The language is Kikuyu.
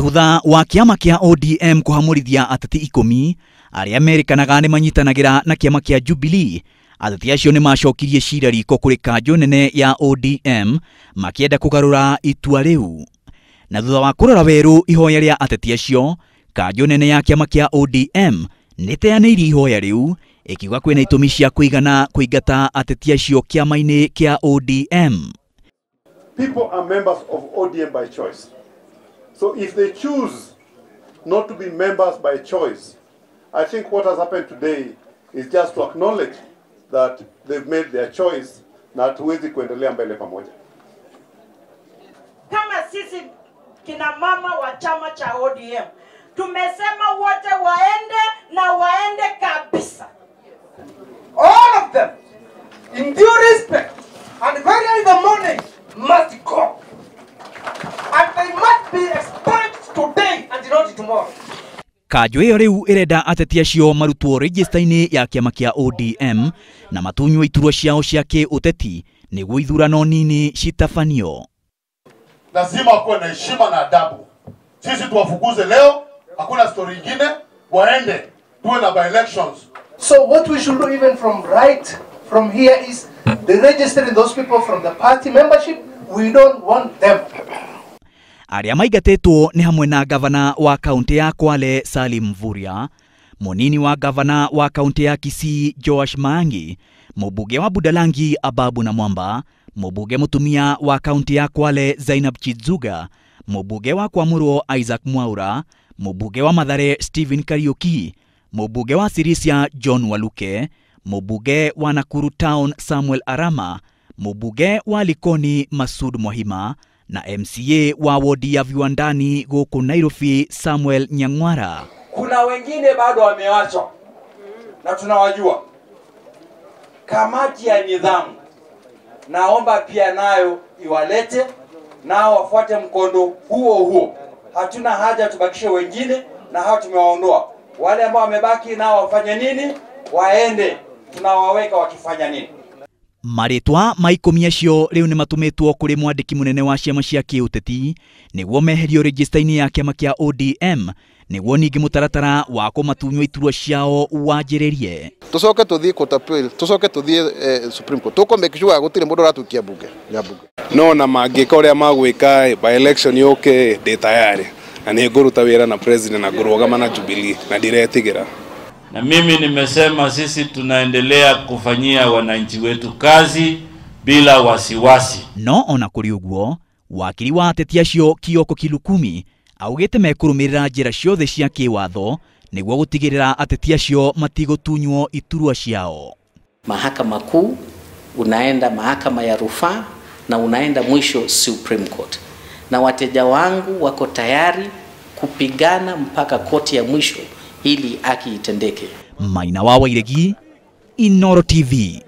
Thutha wa kĩama kĩa ODM kũhamũrithia ateti 10 arĩa merĩkanaga nĩ manyitanagĩra na kĩama kĩa Jubilee, ateti acio nĩ macokirie cira riko kũrĩ kanjũ nene ya ODM makĩenda kũgarũra itua rĩu. Na thutha wa kũrora werũ ihoya rĩa ateti acio, kanjũ nene ya kĩama kĩa ODM nĩteanĩirie ihoya rĩu ĩkiuga kwĩna itũmi cia kũigana kũingata ateti acio kĩama-inĩ kĩa ODM. People are members of ODM by choice. So if they choose not to be members by choice, I think what has happened today is just to acknowledge that they've made their choice na hatuwezi kuendelea mbele pamoja. Kama sisi kina mama wa chama cha ODM, tumesema wote waende na waende kabisa. All of them, in due respect and very early in the morning, must go. And they must be expunged today and not tomorrow. Kanjũ ĩyo rĩu ĩrenda ateti acio marutwo rejista-inĩ ya kĩama kĩa ODM na matunywo iturwa ciao cia kĩũteti nĩguo ithurano nini citabanio. Lazima kuwe na heshima na adabu. Sisi tuwafukuze leo, hakuna story ingine, waende tuwe na by elections. So what we should do even from right from here is the registering those people from the party membership. We don't want them. Arĩa maingatĩtwo nĩ hamwe na gavana wa kaunti ya Kwale Salim Mvurya, munini wa gavana wa kaunti ya Kisii Joash Maangi, mũmbunge wa Budalangi Ababu na Mwamba, mũmbunge mũtumia wa kaunti ya Kwale Zainab Chidzuga, mũmbunge wa Kwamurwo Isaac Mwaura, mũmbunge wa Mathare Stephen Kariuki, mũmbunge wa Sirisia John Waluke, mũmbunge wa Nakuru Town Samuel Arama, mũmbunge wa Likoni Masud Mwahima na MCA wa wodi ya Viwandani gũkũ Nairobi Samuel Nyang'wara. Kuna wengine bado wamewachwa na tunawajua. Kamati ya nidhamu naomba pia nayo iwalete nao wafuate mkondo huo huo. Hatuna haja tubakishe wengine na hao tumewaondoa. Wale ambao wamebaki nao wafanye nini? Waende, tunawaweka wakifanya nini? Marĩtwa ma 10 acio rĩu nĩ matũmĩtwo kũrĩ mwandĩki mũnene wa ciama cia kĩũteti nĩguo meherio rejista-inĩ ya kĩama kĩa ODM nĩguo ningĩ mũtaratara wa kũmatunywo iturwa ciao wanjĩrĩrie. Tucoke tuthiĩ court appeal, tucoke tuthiĩ Supreme Court, tũkũ make sure gũtirĩ mũndũ ũratukia bunge ya bunge. No na mangĩka ũrĩa magwĩka by election yũke ndĩ tayari na nĩ ngũruta wĩra na president na ngũrũgama na Jubilee na ndiretigĩra. Na mimi nimesema sisi tunaendelea kufanyia wananchi wetu kazi bila wasiwasi. No ona kũrĩ ũguo, wakiri wa ateti acio Kioko Kilukumi augĩte mekũrũmĩrĩra njĩra ciothe cia kĩwatho nĩguo gũtigĩrĩra ateti acio matigũtunywo iturwa ciao. Mahakama Kuu, unaenda mahakama ya rufaa na unaenda mwisho Supreme Court. Na wateja wangu wako tayari kupigana mpaka koti ya mwisho ili haki itendeke. Maina wa Wairegi, Inooro TV.